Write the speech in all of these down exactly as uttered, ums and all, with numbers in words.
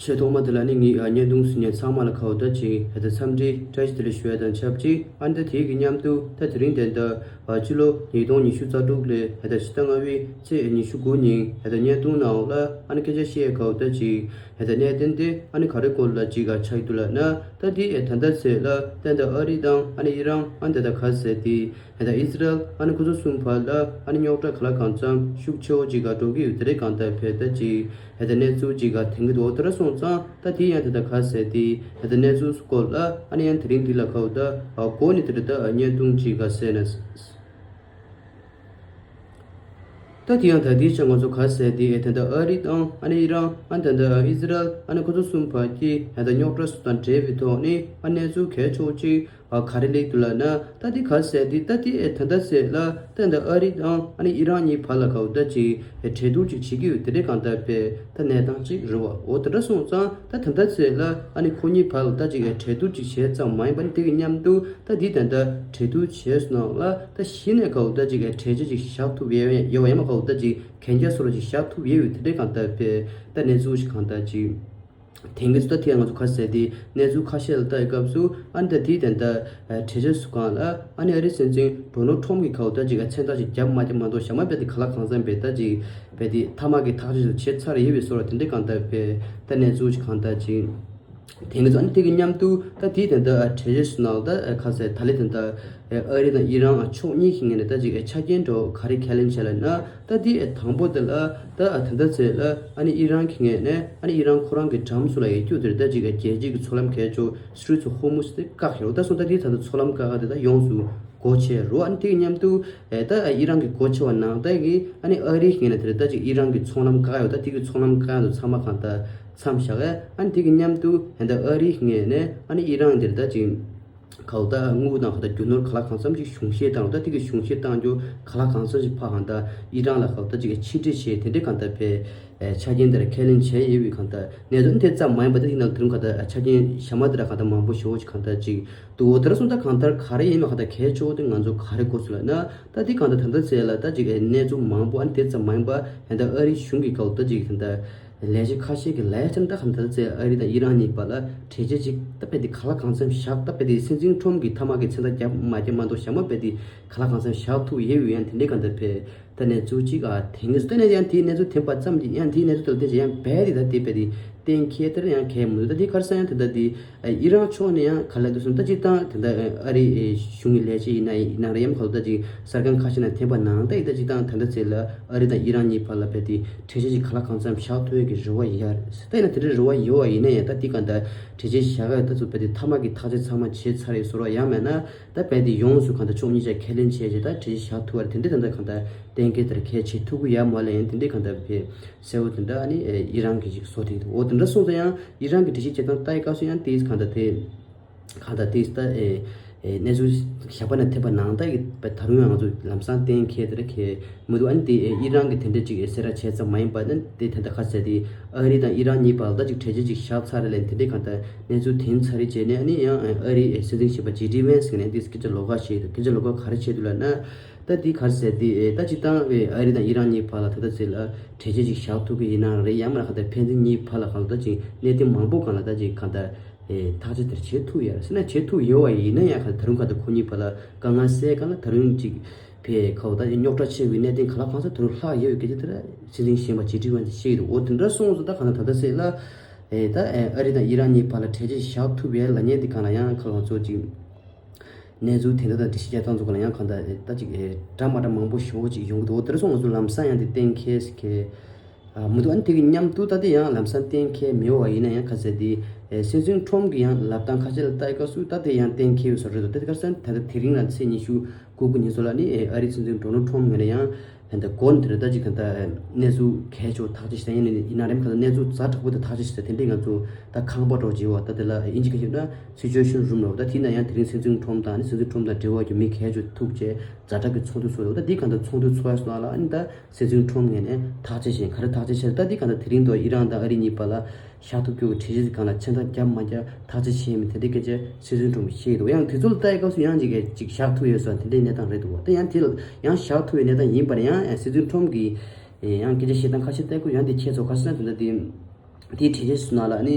ཆེས་ཐོག་མ་དེ་ལ་ནི་ངས་ཨ་བརྙན་ཐུང་གཟིགས་མཁན་ཚང་མ་ལ་ཁ་བ་ད་ཅིག་ཧེ་ད་འཚམས་འདྲི་བཀྲ་ཤིས་བདེ་ལེགས་ཞུ་ཡ་དང་ཆབས་ཅིག་ཨ་ནི་ད་དེའི་གི་མཉམ་དུ་ད་དེ་རིང་དེ་ད་ཨ་ཕྱི་ལོ་ཉིས་སྟོང་ཉི་ཤུ་རྩ་དྲུག་ལོའི་ཧེ་ད་ཕྱི་ཟླ་ལྔ་པའི་ཚེས་ཉི་ཤུ་དགུ་ཉིན་ཧེ་ད་བརྙན་ཐུང་ནང་ལ་ཨ་ནི་སྐད་ཆ་བཤད་ཡ་ཁ་བ་ད་ཅིག་ཧེ་ད་གནད་དོན་དེ་ཨ་ནི་ག་རེ་སྐོར་ལ་ཅིག་ཨ་ཆགས་ཀྱི་འདུག་ལབ་ན། ད་དེ་ཨེ་ད་ལྟ་ཚེས་ལ་ད་ད་ཨ་རི་དང་ཨ་ནི་ཨི་རན་ཨ་ནི་ད་ད་ག་ཟེར་དེ། ཧེ་ད་ཨི་སི་རལ་ཨ་ནི་ཁོ་ཚོ་གསུམ་བར་ལ་ཨ་ནི་རྙོག་དྲ་ག་ལ་གང་འཚམ་ཤུགས་ཆེ་བོ་ཅིག་ག་འགྲོ་གི་ཡོད་དེ་རེད། གང་ལྟར་བས་ད་ཅིག་ཧེ་ད་གནས་ཚུལ་ཅིག་ག་དེང་གི་འོ་དེ་ར་སོང་ཙང་ད་དེ་ཡང་དེ་ད་ག་ཟེར་དེ་ཧེ་ད་གནས་ཚུལ་སྐོར་ལ་ཨ་ནི་ཡང་དེ་རིང་འདི་ལ་ཁ་བ་ད་ཨ་གོ་ནི་དེ་རེད། ད་བརྙན་ཐུང་ཅིག་ག་ཟེར་ན། ད་དེ་ཡང་ད་དེའི་ཆ་ང་ཚོ་ག་ཟེར་དེ་ད་ད་ཨ་རི་དང་ཨ་ནི་ཨི་རན་ཨ་ནི་ད་ད་ཨི་སི་རལ་ཨ་ནི་ཁོ་ཚོ་གསུམ་བར་གྱི་ད་ད་རྙོག་དྲ་སུ་དང་འབྲེལ་བའི་ཐོག་ནས་ཨ་གནས་ཚུལ་གལ་ཆེ་བོ་ཅིག་ཨ་ག་རེ་སླེབས་འདུག་ལབ་ན། ད་དེ་ག་ཟེར་དེ་ད་དེ་ད་ད་ཟེར་ལ་ད་ད་ཨ་རི་དང་ཨ་ནི་ཨི་རན་གཉིས་བར་ལ་ག་བ་ད་ཅིག་གྲོས་བསྡུར་ཅིག་བྱེད་ཀྱི་ཡོད་དེ་རེད། གང་ལྟར་བས་ད་གནས་སྟངས་ཅིག་རེད་བ། འོ་དེ་འདྲ་སོང་ཙང་ད་ད་ད་ཟེར་ལ་ཨ་ནི་ཁོ་གཉིས་བར་ལ་ད་ཅིག་གྲོས་བསྡུར་ཅིག་བྱས་ཙམ་མ་ཡིན་པ་ནི་དེ་གི་མཉམ་དུ་ད་དེ་ད་ད་གྲོས་བསྡུར་བྱས་སོང་ན་ལ་ད་གཞི་ནས་ག་བ་ད་ཅིག་གྲོས་ཆོད་ཅིག་བཞག་ཐུབ་ཡོད་ཡོད་པ་ཡིན་པ་ག་བ་ད་ཅིག་གན་རྒྱ་སོགས་ཅིག་བཞག་ཐུབ་ཡོད་ཡོད་དེ་འདྲའི་གང་ལྟར་བས་ད་གནས་ཚུལ་ཞིག་གང་ལྟར་ཅིག་དེང་གི་ཚོད་ལྟ་ཐེངས་ང་ཚོ་ཁ་གསལ་དེ་གནས་ཚུལ་ཁ་ཤས་ལ་ལྟ་ཡི་སྐབས་སུ་ཨ་ནི་ད་དེའི་དེ་ད་གྲོས་ཆོད་སུ་གང་ལ་ཨ་ནི་ཨ་རིའི་སྲིད་འཛིན་ཌོ་ནལ་ཁྲོམ་གྱི་ག་བ་ད་ཅིག་མཚན་རྟགས་ཅིག་བརྒྱབ་མ་བརྒྱབ་མ་གཏོགས་ཞྭ་མོ་རྦད་དེ་ག་ལ་གང་འཚམ་བས་ད་ཅིག་བས་དེ་མཐའ་མ་གི་ཐག་གཅོད་བྱས་ཚར་ཡོད་པའི་བཟོ་འདྲ་དེ་འདྲའི་གང་ལྟར་བས་ད་གནས་ཚུལ་ཞིག་གང་ལྟར་ཅིག་དེང་གི་ཚོ་ཨ་ནི་དེ་གི་མཉམ་དུ་ད་དེའི་དེ་འདྲ་གྲོས་ཆོད་སུ་ནང་ད་ཁ་གསལ་ད་ལེ་དེ་འདྲ་ཨ་རི་དང་ཨི་རན་ཕྱོགས་གཉིས་ཀྱི་ངོས་ནས་ད་ཅིག་ཆ་རྐྱེན་འདྲ་ག་རེ་ཁས་ལེན་བྱས་ལབ་ན། ད་དེ་དང་པོ་དེ་ལ་ད་དེ་འདྲ་ཚེ་ལ་ཨ་ནི་ཨི་རན་གྱི་ངོས་ནས་ཨ་ནི་ཨི་རན་ཁོ་རང་གི་འགྲམ་སུ་ལ་ཡོད་རྒྱུ་དེར་ད་ཅིག་རྒྱལ་སྤྱི་གི་མཚོ་ལམ་གས་ཆོག་སི་ཊི་རི་ཊི་ཨོཕ་ཧོར་མུ་ཛི་དེ་བཀག་ཡོད། ད་སོང་ད་དེ་ད་ད་མཚོ་ལམ་བཀག་དེ་ད་ཡོངས་སུ་སྒོ་ཕྱེ་རོ། ཨ་ནི་དེ་གི་མཉམ་དུ་ཨེ་ད་ཨི་རན་གྱི་སྒོ་ཕྱེ་བ་ནང་ད་གི་ཨ་ནི་ཨ་རི་གི་ངོས་ནས་དེར་ད་ཅིག་ཨི་རན་གྱི་མཚོ་ལམ་བཀག་ཡོད། ད་དེ་གི་མཚོ་ལམ་བཀག་ཡོད་ཚང་མ་གང་ད་མཚམས་བཞག་ཨ་ནི་དེ་གི་མཉམ་དུ་ཨེ་ད་ཨ་རི་གི་ངོས་ནས་ཨ་ནི་ཨི་རན་དེར་ད་ཅིག་ག་བ་ད་དངུལ་དང་ག་ད་རྒྱུ་ནོར་ག་ལ་གང་འཚམ་ཅིག་གཞུང་བཞེས་བཏང་རོགས། ད་དེ་གི་གཞུང་བཞེས་བཏང་རྒྱུ་ག་ལ་གང་འཚམ་ཅིག་ཕ་གང་ད་ཨི་རན་ལ་ག་བ་ད་ཅིག་ཕྱིར་སྤྲད་བྱས་དེ་འདྲའི་གང་ད་བས་ཆ་རྐྱེན་དེ་ར་ཁས་ལེན་བྱས་ཡོད་པའི་གང་ད་གནད་དོན་དེ་ཙམ་མ་ཡིན་པ་ད་དེ་ནང་དེ་རུང་གང་ད་ཆ་རྐྱེན་ཞྭ་མོ་དེ་ར་གང་ད་མང་པོ་ཞེ་བོ་ཅིག་གང་ད་ཅིག་འདུག་འོ་དེ་ར་སོང་ད་གང་ལྟར་ག་རེ་ཡིན་ན་གང་ད་གལ་ཆེ་བོ་དེ་ང་ཚོ་ག་རེ་གོ་སོང་ལབ་ན། ད་དེ་གང་ད་ད་ད་ཚེ་ལ་ད་ཅིག་གནས་ཚུལ་མང་པོ་ཨ་ནི་དེ་ཙམ་མ་ཡིན་པ་ད་ཨ་རི་གཞུང་གི་ག་བ་ད་ཅིག་ད་ལས་བྱེད་ཁ་ཤས་ཀྱི་ལས་བྱེད་ད་གང་ད་ཚེ་ཨ་རི་དང་ཨི་རན་གཉིས་བར་ལ་གྲོས་ཆོད་ཅིག་ད་བས་དེ་ག་ལ་གང་འཚམ་བཞག་ད་བས་དེ་སྲིད་འཛིན་ཁྲོམ་གྱི་མཐའ་མ་གི་མཚན་རྟགས་བརྒྱབ་མ་བརྒྱབ་མ་གཏོགས་ཞྭ་མོ་རྦད་དེ་ག་ལ་གང་འཚམ་བཞག་ཐུབ་ཡོད་ཡོད་ཡང་དེ་འདྲའི་གང་ད་བས་ད་གནས་ཚུལ་ཅིག་ཨ་དེང་གི་ཚོད་ནས་ཡང་དེའི་གནས་ཚུལ་ཐོན་པ་ཙམ་གྱིས་ཡང་དེའི་གནས་ཚུལ་དེ་ལ་བརྟེན་བྱས་ཡང་བས་དེ་ད་དེ་བས་དེ་གཏན་འཁེལ་དེར་ཡང་གལ་མི་འདུག་ད་དེ་གར་ས་ཡང་དེ་ད་དེ་ཨི་རན་ཕྱོགས་ནས་ཡང་ག་ལ་འདུག་སོང་ད་ཅིག་ད་དེ་ད་ཨ་རི་གཞུང་གི་ལས་བྱེད་ཡིན་ན་ཡིན་ན་རེ་ཡང་ག་ལ་ད་ཅིག་གསར་ཁང་ཁ་ཤས་ནང་ཐོན་པ་ནང་ད་ཡིན་ད་ཅིག་ད་ད་ད་ཚེ་ལ་ཨ་རི་དང་ཨི་རན་གཉིས་བར་ལ་བས་དེ་གྲོས་ཆོད་ཅིག་ག་ལ་གང་འཚམ་བཞག་ཐུབ་ཡས་ཀྱི་རེ་བ་ཡོད་རེད། ད་ཡིན་ན་དེ་འདྲའི་རེ་བ་ཡོད་པ་ཡིན་ན་ཡང་ད་དེ་གང་ད་གྲོས་ཆོད་བཞག་ཡ་ད་ཚོ་བས་དེ་མཐའ་མ་གི་ཐག་གཅོད་ཚང་མ་བྱས་ཚར་ཡོད་བཟོ་འདྲ་ཡང་མེད་ན་ད་བས་དེ་ཡོངས་སུ་གང་ད་ཕྱོགས་གཉིས་ཆ་ཁས་ལེན་བྱས་རྗེས་ད་གྲོས་ཆོད་བཞག་ཐུབ་པ་རེད། དེ་འདྲའི་ད་ད་གང་ད་གཏན་འཁེལ་དེར་གལ་ཆེ་ཐུབ་ཀྱི་ཡ་མ་ལ་ཡིན་དེ་འདྲའི་གང་ད་བས་གསལ་བོ་དེ་འདྲ་ཨ་ནི་ཨི་རན་གྱི་ཞིག་བཟོ་དེ་འདུག་འོ་དེ་འདྲ་སོང་ཙང་ཡང་ཨི་རན་གྱི་གྲོས་ཆོད་བྱེད་སྟངས་ལྟ་ཡི་སྐབས་སུ་ཡང་དེ་གང་ད་དེ་གང་ད་དེ་ད་ཨེ་ཨེ་གནས་ཚུལ་ཞག་པ་ན་ཐེབས་པ་ནང་ད་ཡི་ད་རུང་ཡང་ང་ཚོ་ལམ་སང་གཏན་འཁེལ་དེ་ར་ཁེལ་མི་འདུག་ཨ་ནི་དེ་ཨེ་ཨི་རན་གྱི་དེ་འདྲ་ཅིག་ཨེ་གསལ་བསྒྲགས་བྱས་ཙམ་མ་ཡིན་པ་ནི་དེ་ད་ད་ག་ཟེར་དེ་ཨ་རི་དང་ཨི་རན་གཉིས་བར་ད་ཅིག་གྲོས་ཆོད་ཅིག་བཞག་ཚར་རེད་ལབ་དེ་འདྲའི་གང་ལྟར་གནས་ཚུལ་དེ་ཚར་རེད་བྱས་ནས་ཨ་ནི་ཡང་ཨ་རིའི་སྲིད་འཛིན་གཞོན་པ་ཇེ་ཌི་ཝན་སི་གིས་ནས་དེ་སྐད་ཆ་ལོགས་ཀ་བཤད་འདུག་སྐད་ཆ་ལོགས་ཀ་ག་རེ་བཤད་འདུག་ལབ་ན། ད་དེ་ག་རེ་ཟེར་དེ་ཨེ་ད་སྤྱིར་བཏང་ཨ་རི་དང་ཨི་རན་གཉིས་བར་ལ་ད་ལྟ་ཚེ་ལ་གྲོས་ཆོད་ཅིག་བཞག་ཐུབ་ཀྱི་ཡིན་ན་རེད། ཡང་མིན་ན་གང་ལྟར་ཕན་ཚུན་གཉིས་བར་ལ་གང་ལྟར་ཅིག་གནད་དོན་མང་པོ་སྒང་ལ་ད་ཅིག་གང་ལྟར་ཨེ་ཐག་གཅོད་དེར་བྱེད་ཐུབ་ཡ་རེད་ཟེར་ན་བྱེད་ཐུབ་ཡོད་པ་ཡིན་ན་ཡང་གང་ལྟར་ད་རུང་གང་ལྟར་ཁོ་གཉིས་བར་ལ་དཀའ་ངལ་སེལ་གང་ལ་ད་རུང་ཅིག་ཕེ་ཁའོ་ད་རྙོག་དྲ་ཆེ་བའི་གནད་དོན་ག་ལ་གང་ས་ད་རུང་ལྷག་ཡོད་པའི་སྐད་ཆ་དེ་ལ་སྲིད་འཛིན་གཞོན་པ་ཇེ་ཌི་ཝན་སི་གིས་བཤད་ཀྱི་འདུག་འོ་དེ་འདྲ་སོང་ཙང་ད་གང་ལྟར་ད་ལྟ་ཚེ་ལ་ཨེ་ད་ཨེ་ཨ་རི་དང་ཨི་རན་གཉིས་བར་ལ་གྲོས་ཆོད་བཞག་ཐུབ་ཡས་ལབ་མཁན་དེ་གང་ལ་ཡང་ཁ་ལོང་ཚོ་ཅིག་གནས་ཚུལ་དེ་འདྲ་དང་འགྲེལ་བཤད་རྒྱག་སྟངས་ཚོ་གང་ལ་ཡང་གང་ལྟར་ཨེ་ད་ཅིག་ཨེ་འདྲ་མ་འདྲ་མང་པོ་ཞེ་པོ་ཅིག་ཡོང་གི་འདུག་འོ་དེ་འདྲ་སོང་ང་ཚོ་ལམ་སང་ཡང་དེ་གཏན་འཁེལ་ཟེར་མཁན། ཨ་མི་འདུག་ཨ་ནི་དེ་གི་མཉམ་དུ་ད་དེ་ཡང་ལམ་སང་གཏན་འཁེལ་མེད་པ་ཡིན་ན་ཡང་ག་ཚད་དེ་ཨེ་སྲིད་འཛིན་ཁྲོམ་གྱི་ཡང་ལབ་སྟངས་ཁ་ཤས་ལ་ལྟ་ཡི་སྐབས་སུ་ད་དེ་ཡང་གཏན་འཁེལ་ཡོད་ས་རེད་འདུག་ད་དེ་ག་ས་ད་ལྟ་དེ་རིང་ལ་ཚེས་ཉི་ཤུ་དགུ་དགུ་ཉིན་སོ་ལ་ནི་ཨེ་ཨ་རིའི་སྲིད་འཛིན་ཌོ་ནལ་ཁྲོམ་ངོས་ནས་ཡང་ད་ལྟ་གོ་ནི་དེ་རེད། ད་ཅིག་ད་ལྟ་གནས་ཚུལ་གལ་ཆེ་བོ་ཐག་གཅོད་བྱས་ཡིན་ནི་ཡིན་ན་རེམ་ག་ད་གནས་ཚུལ་ཛ་དྲག་པོ་དེ་ཐག་གཅོད་བྱས་དེ་འདྲའི་ང་ཚོ་ད་ཁང་པ་འགྲོ་བྱེད་བ་ད་དེ་ལ་ཨིན་ཇི་སྐད་ཞུ་ན་སི་ཅུ་ཨེ་ཤན་རུམ་ལ་ད་དེ་ན་ཡང་དེ་རིང་སྲིད་འཛིན་ཁྲོམ་དང་ནི་སྲིད་འཛིན་ཁྲོམ་དང་འབྲེལ་བ་གྱི་མི་གལ་ཆེ་ཐུག་བྱས་ཛ་དྲག་གི་ཚོགས་འདུ་ཚོགས་ཡོད། ད་དེ་ག་ད་ཚོགས་འདུ་ཚོགས་ཡ་སོང་ལ་ཨ་ནི་ད། སྲིད་འཛིན་ཁྲོམ་ངོས་ནས་ཐག་གཅོད་བྱས་ག་རེ་ཐག་གཅོད་བྱས་ད་འདི་གང་ལྟར་དེ་རིང་དུ་ཨི་རན་དང་ཨ་རི་གཉིས་བར་ལ་བཞག་ཐུབ་རྒྱུ་གི་གྲོས་གཞི་སྒང་ལ་མཚན་རྟགས་བརྒྱབ་མ་བརྒྱབ་ཐག་གཅོད་བྱས་མིན་དེ་འདྲའི་སྐད་ཆ་སྲིད་འཛིན་ཁྲོམ་གྱིས་བཤད་ཀྱི་འདུག་ཡང་དེ་ཚོ་ལ་ལྟ་ཡི་སྐབས་སུ་ཡང་ཅིག་ཅིག་བཞག་ཐུབ་ཡོད་ས་དེ་འདྲའི་གནས་སྟངས་རེད་འདུག་ད་ཡང་དེ་ལ་ཡང་བཞག་ཐུབ་པའི་གནས་སྟངས་ཡིན་པར་ཡང་སྲིད་འཛིན་ཁྲོམ་གྱིས་ཡང་སྐད་ཆ་བཤད་སྟངས་ཁ་ཤས་ལྟ་དགོས་ཡང་དེ་ཁྱེད་ཚོ་ག་རེ་ཟེར་ན་དེ་འདྲ་དེ། དེའི་གྲོས་ཆོད་སོགས་ནང་ལ་ནི།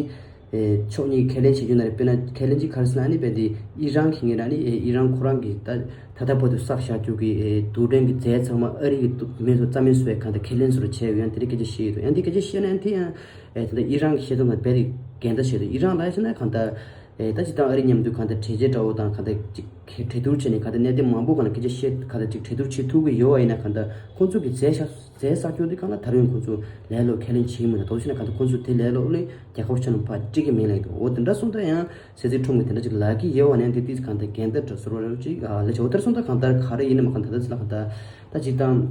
ཨེ་ཕྱོགས་གཉིས་ཁས་ལེན་བྱེད་རྒྱུ་ན་རེད། དཔེར་ན་ཁས་ལེན་གཅིག་ག་རེ་ཟེར་ན་ནི་དཔེ་དེ་ཨི་རན་གྱི་ངོས་ནས་ནི་ཨེ་ཨི་རན་ཁོ་རང་གི་ད་ད་ལྟ་བར་དུ་བསགས་བཞག་རྒྱུ་གི་ཨེ་རྡུལ་ཕྲན་གྱི་རྫས་ཚང་མ་ཨ་རི་གི་མེད་སོ་རྩ་མེད་བཟོ་བའི་གང་ལྟར་ཁས་ལེན་བཟོ་འདྲ་བྱས་ཡོད། ཡང་དེ་འདྲ་སྐད་ཆ་བཤད་ཡོད་འདུག་ཡང་དེ་སྐད་ཆ་བཤད་ན་ཡང་དེ་ཡང་ཨེ་ད་ལྟ་ཨི་རན་གྱི་བཤད་སྟངས་དང་རྦད་དེ་འགལ་ཟླ་བྱས་འདུག་ཨི་རན་ལ་བྱས་ན་གང་ལྟར་ཨེ་ད་སྤྱིར་བཏང་ཨ་རི་མཉམ་དུ་གང་ལྟར་གྲོས་ཆོད་འདྲ་བོ་དང་གང་ལྟར་ཅིག་གྲོས་བསྡུར་བྱས་ནས་གང་ལྟར་གནད་དོན་མང་པོ་གང་ལ་སྐད་ཆ་བཤད་གང་ལྟར་ཅིག་གྲོས་བསྡུར་བྱེད་ཐུབ་ཀྱི་ཡོད་པ་ཡིན་ན་གང་ལྟར་ཁོང་ཚོ་གི་རྫས་བཞག་རྫས་བསགས་རྒྱུ་དེ་གང་ལ་ད་རུང་ཁོང་ཚོ་ལས་སླ་པོ་ཁས་ལེན་བྱེད་ཀྱི་མི་འདུག་དོགས་ཤེ་ན་གང་ལྟར་ཁོང་ཚོ་དེ་ལས་སླ་པོ་ལས་རྒྱལ་ཁབ་ཆ་ནང་ཕར་སྤྲད་ཀྱི་མིན་ལབ་འདུག་འོ་དེ་འདྲ་སོང་ཙང་ཡང་སྲིད་འཛིན་ཁྲོམ་གྱིས་དེ་འདྲ་ཅིག་ལབ་ཀྱི་ཡོད་པ་ནས་དེ་དུས་གང་ལྟར་འགལ་ཟླ་འདྲ་བཟོ་འདྲ་ཅིག་ལབ་ཀྱི་ཡོད། དེར་སོང་ཙང་གང་ལྟར་ག་རེ་ཡིན་ནའི་མ་གང་ལྟར་ད་ལྟ་ཚེ་ལ་གང་ལྟར་ད་ཅིག་དང་།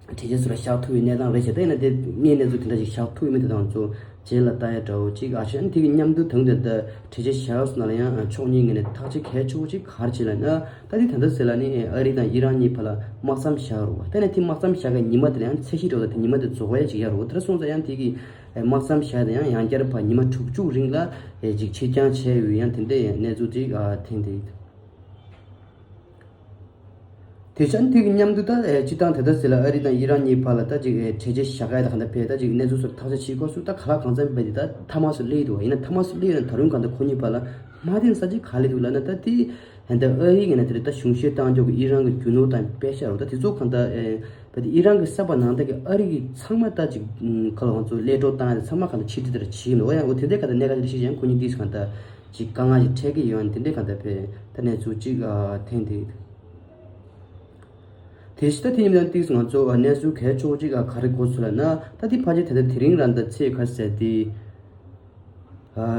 གྲོས་ཆོད་ཚུར་བཞག་ཐུབ་པའི་གནས་སྟངས་རེད་ཤག་དེ་ཡིན་ན་དེ་སྔའི་གནས་ཚུལ་དེ་འདྲ་ཞིག་བཞག་ཐུབ་ཡོད་མེད་དེ་དང་ཚོ་རྗེས་ལ་ལྟ་ཡ་འདྲ་བོ་ཅིག་ཨ་ཤ་ཨ་ནི་དེ་གི་མཉམ་དུ་དང་དེ་ལྟར་གྲོས་ཆོད་བཞག་ཡོད་སོང་ན་ལ་ཡང་ཕྱོགས་གཉིས་ངོས་ནས་ཐག་གཅོད་གལ་ཆེ་བོ་ཅིག་ག་རེ་བྱེད་ལབ་ན། ད་དེ་ད་ལྟ་ཟེར་ལ་ནི་ཨ་རི་དང་ཨི་རན་གཉིས་བར་ལ་དམག་མཚམས་བཞག་རོགས་དེ་ནས་དེ་དམག་མཚམས་བཞག་གི་ཉི་མ་དེ་ལ་ཡང་ཚད་གཞི་འདྲ་བོ་དང་དེ་ཉི་མ་དེ་རྫོགས་ཡ་ཅིག་ཡ་རོགས་དེ་འདྲ་སོང་ཙང་ཡང་དེ་གི་དམག་མཚམས་བཞག་དེ་ཡང་ཡང་བསྐྱར་ཕར་ཉི་མ་དྲུག་ཅུ་རིང་ལ་ཅིག་ཕྱིར་འགྱངས་བྱས་ཡོད་ཡང་དེ་འདྲའི་གནས་ཚུལ་ཅིག་ཐོན་འདུག་དེ་བཞིན་དེ་གི་མཉམ་དུ་ད་ཨེ་སྤྱིར་བཏང་དེ་ལྟར་ཟེར་ལ་ཨ་རི་དང་ཨི་རན་གཉིས་བར་ལ་ད་ཅིག་ཨེ་གྲོས་ཆོད་བཞག་ཡ་ད་ག་འདྲ་ཕེ་ད་ཅིག་གནས་ཚུལ་སོགས་ཐག་གཅོད་བྱེད་སྐབས་སུ་ད་ག་ལ་གང་འཚམ་བས་དེ་ད་ཐ་མག་སུ་སླེབས་འདུག་ཡིན་ན་ཐ་མག་སུ་སླེབས་ཡོད་ན་ད་རུང་གང་ལྟར་ཁོ་གཉིས་བར་ལ་དམག་དོན་ས་ཅིག་ག་སླེབས་འདུག་ལབ་ན་ད་དེ་ད་ཨ་རི་ངོས་ནས་དེ་ལ་ད་གཞུང་བཞེས་བཏང་རྒྱུ་གི་ཨི་རན་གྱི་རྒྱུ་ནོར་དང་པེ་ཤ་རོ་ད་དེ་ཚོ་གང་ལྟར་ཨེ་བས་དེ་ཨི་རན་གྱི་ས་ཕག་ནང་ད་གི་ཨ་རི་གི་ཚང་མ་ད་ཅིག་ཁ་ལ་ང་ཚོ་གློད་གྲོལ་བཏང་ཡ་ཚང་མ་གང་ལྟར་ཕྱིར་འཐེན་འདྲ་བྱེད་ཀྱི་འདུག་ཡང་འོ་དེ་འདྲའི་གང་ལྟར་གནད་འགག་ཅིག་ཞིག་ཡང་ཁོ་གཉིས་དེས་གང་ལྟར། ཅིག་དཀའ་ངལ་ཞིག་འཕྲད་ཀྱི་ཡོད་ན་དེ་འདྲའི་གང་ལྟར་བས་ད་གནས་ཚུལ་ཅིག་ཨ་ཐོན་འདུག་དེ་བཞིན་ད་དེ་ཉིན་ད་ཏིག་ང་ཚོ་གནས་ཚུལ་གལ་ཆེ་བོ་ཅིག་ག་རེ་གོ་སོང་ལབ་ན་ད་དེ་ཕལ་ཆེར་ད་ལྟ་དེ་རིང་རང་ད་ཚེས་ག་ཟེར་དེ་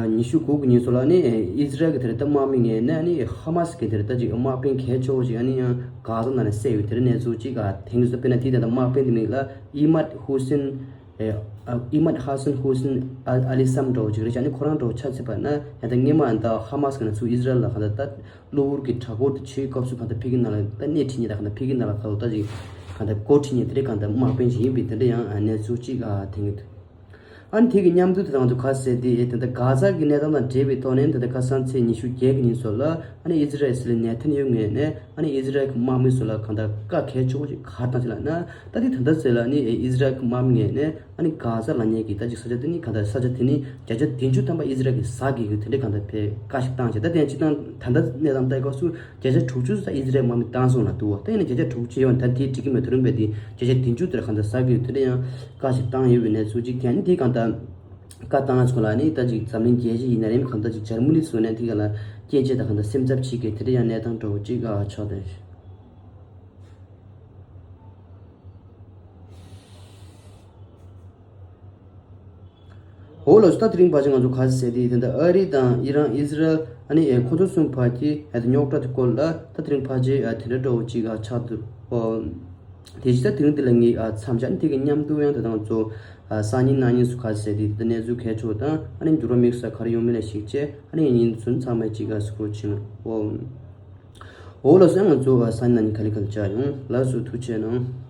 ཉི་ཤུ་དགུ་གི་ཉིན་སོགས་ལ་ནི་ཨི་ཟི་རལ་གྱི་དེ་རེད་ད་དམག་མི་ངོས་ནས་ནི་ཧ་མ་སི་གི་དེ་རེད་ད་ཅིག་དམག་དཔོན་གལ་ཆེ་བོ་ཅིག་ཨ་ནི་ཡང་གྷ་ཟ་ནང་ནས་བསད་ཡོད་དེ་རེད་གནས་ཚུལ་ཅིག་ག་ཐོན་འདུག་དཔེར་ན་དེ་ད་ལྟ་དམག་དཔོན་དེ་མིང་ལ་ཨི་མད་ཧུ་སིན། ཨེ་ཨ་ཨི་མད་ཧ་སན་ཧུ་སིན་ཨ་ཨ་ལི་སམ་འདྲ་བོ་ཅིག་རེད་ཤག་ཨ་ནི་ཁོ་རང་འདྲ་བོ་ཆ་མཚོན་པ་ན་ཡང་ད་སྔོན་མ་ད་ཧ་མ་སི་གི་ནང་ཚུར་ཨི་ཟི་རལ་ལ་གང་ལྟར་ད་གློ་བུར་གྱི་གྲྭ་སྐོར་དུ་བྱེད་སྐབས་སུ་གང་ལྟར་ཕ་གི་ནང་ལ་ད་སྣེ་ཁྲིད་མཁན་དང་གང་ལྟར་ཕ་གི་ནང་ལ་གང་ལྟར་ད་ཅིག་གང་ལྟར་འགོ་ཁྲིད་མཁན་དེ་འདྲའི་གང་ལྟར་དམག་དཔོན་ཞིག་ཡིན་པའི་དེ་འདྲ་ཡང་གནས་ཚུལ་ཅིག་ཨ་ཐོན་གྱི་འདུག་ཨ་ནི་དེ་གི་མཉམ་དུ་དེ་དང་དུ་ག་ཟེར་དེ་ཨེ་དེ་འདྲ་གྷ་ཟ་གི་གནས་སྟངས་དང་འབྲེལ་བའི་ཐོག་ནས་དེ་འདྲ་ཁ་སང་ཚེས་ཉི་ཤུ་བརྒྱད་ཀྱི་ཉིན་སོགས་ལ་ཨ་ནི་ཨི་ཟི་རལ་སྲིད་བློན་ནེ་ཐན་ཡ་ཧུ་ངོས་ནས་ཨ་ནི་ཨི་ཟི་རལ་གྱི་དམག་མི་ཚོ་ལ་གང་ལྟར་བཀའ་གལ་ཆེ་བོ་ཅིག་ག་རེ་བཏང་ཅིག་ལབ་ན། ད་དེ་ད་ལྟ་ཟེར་ལ་ནི་ཨི་ཟི་རལ་གྱི་དམག་མི་ངོས་ནས་ཨ་ནི་གྷ་ཟ་ལབ་མཁན་གྱི་ད་ཅིག་ས་ཆ་དེ་ནི་གང་ལྟར་ས་ཆ་དེ་ནི་བརྒྱ་ཆ་བདུན་ཅུ་ཐམ་པ་ཨི་ཟི་རལ་གྱིས་ཟ་དགོས་ཀྱི་དེ་འདྲའི་གང་ལྟར་བས་བཀའ་ཞིག་བཏང་བྱས། ད་དེ་ཡང་སྤྱིར་བཏང་ད་ལྟ་གནས་སྟངས་ལྟ་སྐབས་སུ་བརྒྱ་ཆ་དྲུག་ཅུ་ཙམ་ཨི་ཟི་རལ་དམག་མི་བཏང་སོང་ལབ་འདུག་ད་ཡིན་ན་བརྒྱ་ཆ་དྲུག་ཅུ་ཡོད་ན་ད་དེའི་འགྲིག་གི་མེད་དུ་རུང་བས་དེ་བརྒྱ་ཆ་བདུན་ཅུ་དེར་གང་ལྟར་ཟ་དགོས་དེ་འདྲ་ཡང་བཀའ་ཞིག་བཏང་ཡོད་པའི་གནས་ཚུལ་ཅིག་ཐོན། དེ་གང་ལྟར་བཀའ་བཏང་སོང་ལ་ནི་ད་ཅིག་འཛམ་གླིང་རྒྱལ་སྤྱི་ཡིན་ན་རེད་གང་ལྟར་ཅིག་འཇར་མ་ནི་ཚོ་ནས་དེ་ག་ལ་སྐྱོན་བརྗོད་དང་གང་ལྟར་སེམས་འཚབ་བྱེད་ཀྱི་དེ་འདྲ་ཡང་གནས་སྟངས་འདྲ་བོ་ཅིག་ཨ་ཆགས་བསྡད། འོ་ལགས་སོ། ད་དེ་རིང་ཕལ་ཆེར་ང་ཚོ་ག་རེ་ཟེར་དེ་དེ་འདྲ་ཨ་རི་དང་ཨི་རན་ཨི་ཟི་རལ་ཨ་ནི་ཨེ་ཁོ་ཚོ་གསུམ་བར་གྱི་ཨ་དེ་རྙོག་དྲ་དེ་སྐོར་ལ་ད་དེ་རིང་ཕལ་ཆེར་ཨ་དེ་འདྲ་འདྲ་བོ་ཅིག་ཨ་ཆགས་འདུག་ཨོ། དེ་བཞིན་ད་དེ་རིང་འདི་ལ་ངས་ཨ་མཚམས་བཞག་ཨ་ནི་དེ་གི་མཉམ་དུ་ཡང་ད་ང་ཚོ་ཨ་སང་ཉིན་གནངས་ཉིན་སུ་ག་རེ་ཟེར་དེ་དེ་གནས་ཚུལ་གལ་ཆེ་བ་དང་ཨ་ནི་འགྱུར་བ་དམིགས་བསལ་ག་རེ་ཡོང་མིན་ལ་གཞིགས་བྱས་ཨ་ནི་ཉིན་ཚུན་ཚང་མ་ཅིག་ཨ་སྐོར་ཕྱིན་ཨོ། འོ་ལགས་སོ། ང་ཚོ་ཨ་སང་ཉིན་གནངས་ཉིན་ག་ལེ་ག་ལེ་བཅར་ཡོང་། ལགས་སོ། ཐུགས་རྗེ་གནང་།